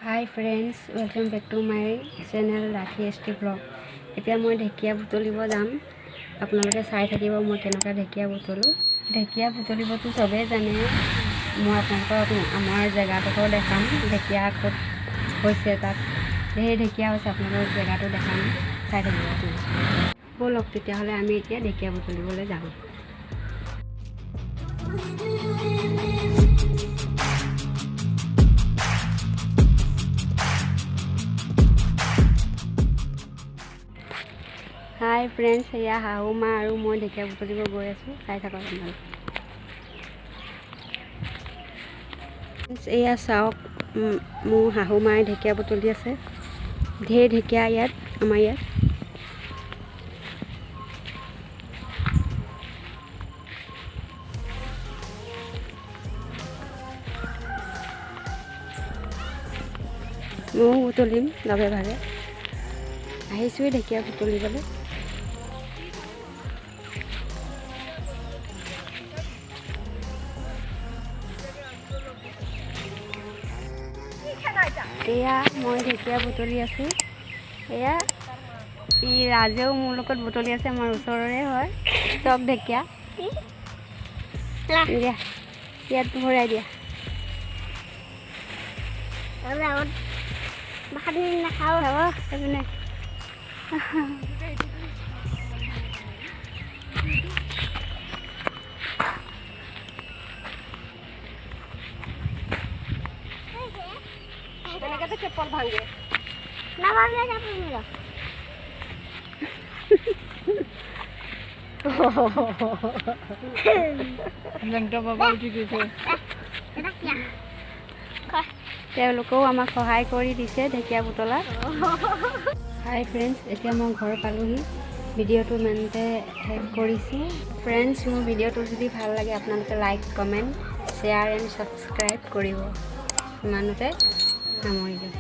Hi friends, welcome back to my channel Rakhi S T blog. এতিয়া মই ঢেকীয়া বুটলিব যাম। আপোনালোকে চাই থাকিব মই কেনেকুৱা ঢেকীয়া বুটলোঁ। ঢেকীয়া বুটলিবতো চবেই জানে। মই আপোনালোকক আমাৰ জেগাডোখৰ দেখাম, ঢেকীয়া ক'ত হৈছে, তাত ঢেৰ ঢেকীয়া হৈছে। আপোনালোকৰ জেগাটো দেখাম, চাই থাকিব আপোনালোকে। ব'লক তেতিয়াহ'লে, আমি এতিয়া ঢেকীয়া বুটলিবলৈ যাওঁ। হাই ফ্ৰেণ্ডছ, এয়া শাহু মা আৰু মই ঢেকীয়া বুটলিব গৈ আছোঁ। চাই থাকক আপোনালোকে। এয়া চাওক, মোৰ শাহু মায়ে ঢেকীয়া বুটলি আছে। ঢেৰ ঢেকীয়া ইয়াত, আমাৰ ইয়াত। ময়ো বুটলিম লগে ভাগে। আহিছোঁৱেই ঢেকীয়া বুটলিবলৈ। এয়া মই ঢেকীয়া বুটলি আছোঁ। এয়া ই ৰাজেও মোৰ লগত বুটলি আছে, আমাৰ ওচৰৰে হয়। চব ঢেকীয়া দিয়া, ইয়াত ভৰাই দিয়া। নাখাওঁ। হ'ব, সেইপিনে। তেনেকে চেপল ভাঙে। নাভাবে যাব মোৰ। লেংটা বাবা উঠি গৈছে। এটা কিয়া? তেওঁলোকেও আমাক সহায় কৰি দিছে ঢেকীয়া বুটলাত। হাই ফ্ৰেণ্ডছ, এতিয়া মই ঘৰ পালোহি। ভিডিঅ'টো ইমানতে শেষ কৰিছোঁ। ফ্ৰেণ্ডছ, মোৰ ভিডিঅ'টো যদি ভাল লাগে, আপোনালোকে like, comment, share and subscribe কৰিব। ইমানতে সামৰিলোঁ।